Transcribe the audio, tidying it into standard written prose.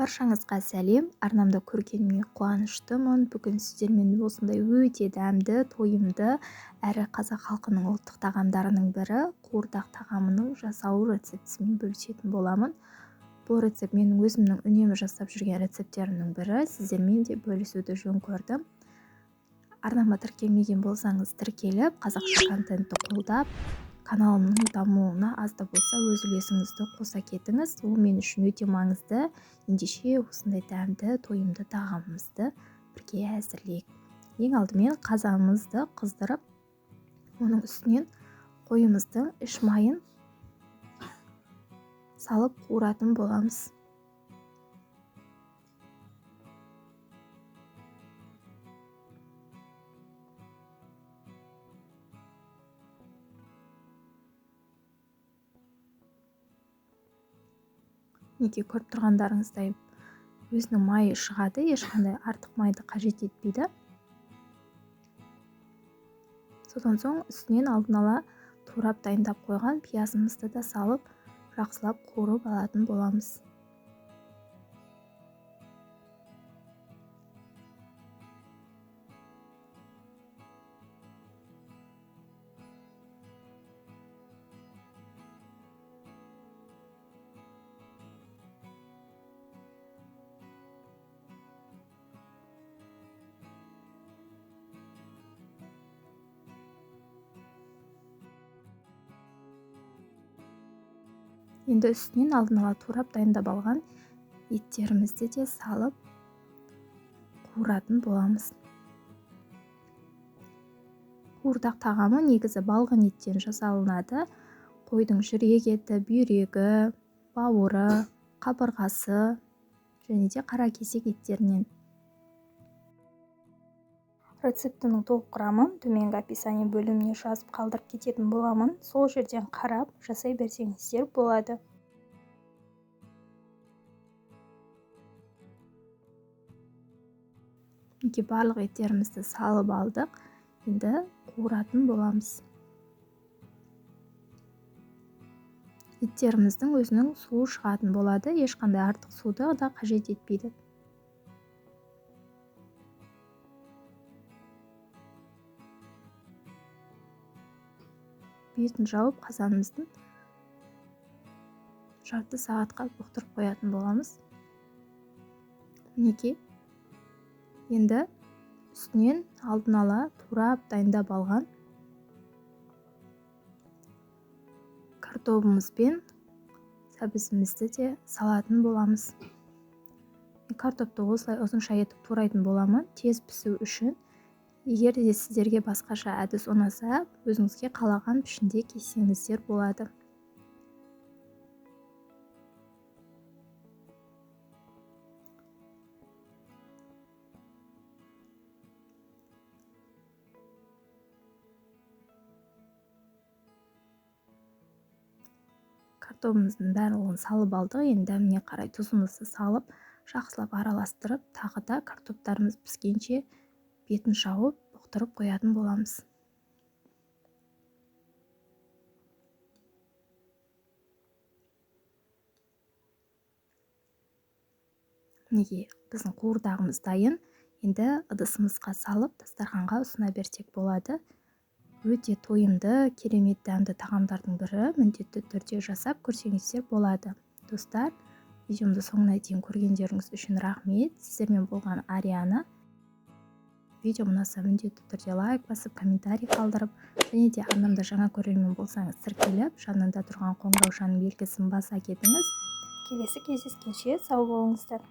Баршаңызға сәлем. Арнамда көргеніме қуаныштымын. Бүгін сіздермен осындай өте дәмді, тойымды, әрі қазақ халқының ұлттық тағамдарының бірі қуырдақ тағамының жасалу рецептісімен бөлісетін боламын. Бұл рецепт менің өзімнің үнемі жасап жүрген рецепттерімнің бірі. Сіздермен де бөлісуді жөн көрдім. Арнама тіркелмеген болсаңыз тіркеліп, қазақша контентті қолдап, каналымның дамуына аз да болса өз үлесіңізді қоса кетіңіз. Ол мен үшін өте маңызды. Ендеше осындай дәмді, тойымды тағамымызды бірге әзірлейік. Ең алдымен қазанымызды қыздырып, оның үстінен қойымыздың іш майын салып қуыратын боламыз. Неге көріп тұрғандарыңыздай өзінің майы шығады, ешқандай артық майды қажет етпейді. Содан соң үстінен алдын ала турап дайындап қойған пиязымызды да салып, жақсылап қуырып алатын боламыз. Енді үстінен алдын ала турап дайындап алған еттерімізді де салып қуыратын боламыз. Қуырдақ тағамы негізі балғын еттен жасалынады. Қойдың жүрек еті, бүйрегі, бауыры, қабырғасы және де қара кесек еттерінен. Рецептінің толық құрамын төменгі описание бөліміне жазып қалдырып кететін боламын. Сол жерден қарап жасай берсеңіздер болады. Мінекей барлық еттерімізді салып алдық. Енді қуыратын боламыз. Еттеріміздің өзінің суы шығатын болады, ешқандай артық суды да қажет етпейді. Бетін жауып, қазанымыздың жарты сағатқа бұқтырып қоятын боламыз. Мінекей, енді үстінен алдын ала турап дайындап алған картобымыз бен сәбізімізді де салатын боламыз. Картопты осылай ұзынша етіп турайтын боламын, тез пісу үшін. Егер де сіздерге басқаша әдіс ұнаса, өзіңізге қалаған пішінде кессеңіздер болады. Картобымыздың барлығын салып алдық. Енді дәміне қарай тұзымызды салып, жақсылап араластырып, тағы да картоптарымыз піскенше бетін жауып, бұқтырып қоятын боламыз. Мінекей, біздің қуырдағымыз дайын. Енді ыдысымызға салып, дастарханға ұсына берсек болады. Өте тойымды, керемет дәмді тағамдардың бірі. Міндетті түрде жасап көрсеңіздер болады. Достар, видеомды соңына дейін көргендеріңіз үшін рахмет. Сіздермен болған Ариана. Видео ұнаса міндетті түрде лайк басып, комментарий қалдырып, және де арнамда жаңа көрермен болсаңыз тіркеліп, жанында тұрған қоңыраушаның белгісін баса кетіңіз. Келесі кездескенше сау болыңыздар.